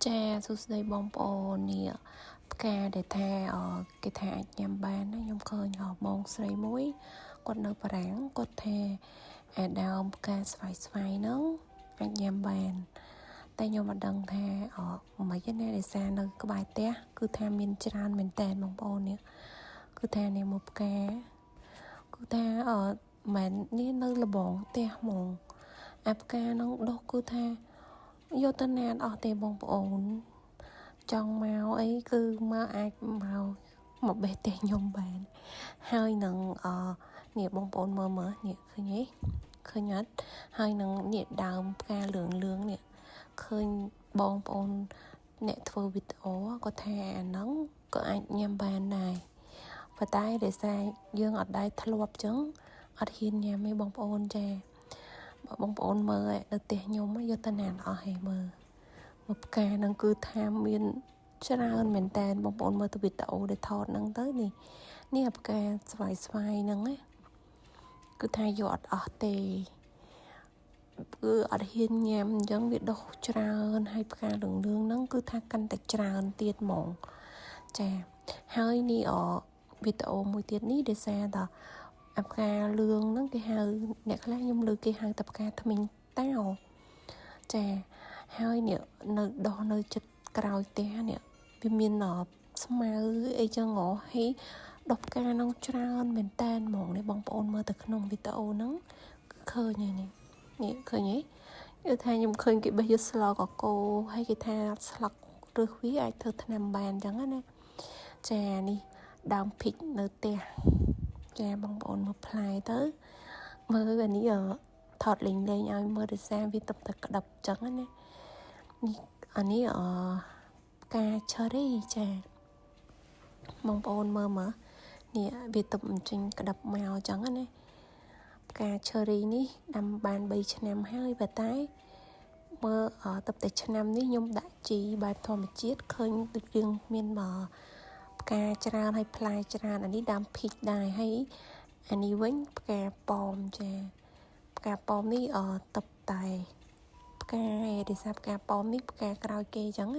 ចាសួស្តីបងប្អូននេះផ្កាដែលថាគេថាអាចញ៉ាំបានណាខ្ញុំឃើញបងស្រីមួយគាត់នៅបារាំងគាត់ថាអាដើមផ្កាស្វាយស្វាយហ្នឹងអាចញ៉ាំបានតែខ្ញុំមិនដឹងថាមិនទេណាដោយសារនៅក្បែរផ្ទះគឺថាមានច្រើនមែនតើបងប្អូននេះគឺថានេះមកផ្កាគឺថាអឺមិននេះនៅលបងផ្ទះហ្មងអាផ្កាហ្នឹងដុះគឺថាយកទៅណាអស់ទេបងប្អូនចង់មកអីគឺមកអាចមកមកបេះផ្ទះខ្ញុំបានហើយនឹងអនេះបងប្អូនមើលមើលនេះឃើញទេឃើញអត់ហើយនឹងនេះដើមផ្កាលឿងលឿងនេះឃើញបងប្អូនអ្នកធ្វើវីដេអូគាត់ថាអាហ្នឹងក៏អាចញ៉ាំបានដែរប៉ុន្តែដោយសារយើងអត់ដែរធ្លាប់ចឹងអត់ហ៊ានញ៉ាំទេបងប្អូនចាបើបងប្អូនមើលនៅផ្ទះខ្ញុំយកទៅណាអស់ហើយមើលមកផ្កាហ្នឹងគឺថាមានច្រើនមែនតើបងប្អូនមើលទៅវីដេអូដែលថតហ្នឹងទៅនេះនេះផ្កាស្វាយស្វាយហ្នឹងណាគឺថាយកអត់អស់ទេគឺអត់ហ៊ានញ៉ាំអញ្ចឹងវាដុះច្រើនហើយផ្កាលឿងលឿងហ្នឹងគឺថាកាន់តែច្រើនទៀតហ្មងចាហើយនេះអវីដេអូមួយទៀតនេះដោយសារតអាផ្កាលឿងហ្នឹងគេហៅអ្នកខ្លះខ្ញុំលើគេហៅតែផ្កាថ្មិញតោចាហើយនេះនៅដោះនៅចិត្តក្រោយផ្ទះនេះវាមានស្មៅអីចឹងហ៎ហើយដុះផ្កាហ្នឹងច្រើនមែនតែនហ្មងនេះបងប្អូនមើលទៅក្នុងវីដេអូហ្នឹងគឺឃើញហើយនេះនេះឃើញទេគឺថាខ្ញុំឃើញគេបេះយកស្លកកោហើយគេថាស្លឹកឫសវាអាចធ្វើថ្នាំបានអញ្ចឹងណាចានេះដើមភិកនៅផ្ទះចាបងប្អូនមកផ្លែទៅមើលអានេះថតលេងលេងឲ្យមើលដោយសារវាទឹកតែក្តាប់អញ្ចឹងណានេះអានេះអផ្កាឆឺរីចាបងប្អូនមើលមើលនេះវាទឹកអញ្ចឹងក្តាប់មកអញ្ចឹងណាផ្កាឆឺរីនេះដាំបាន3ឆ្នាំហើយប៉ុន្តែមើលទឹកតែឆ្នាំនេះខ្ញុំដាក់ជីបែបធម្មជាតិឃើញដូចរៀងមានផ្កាច្រើនហើយផ្លែច្រើនអានេះដើមភីកដែរហើយអានេះវិញផ្កាប៉ោមចាផ្កាប៉ោមនេះអទឹកតែផ្កាឯដោយសារផ្កាប៉ោមនេះផ្កាក្រោយគេអញ្ចឹង។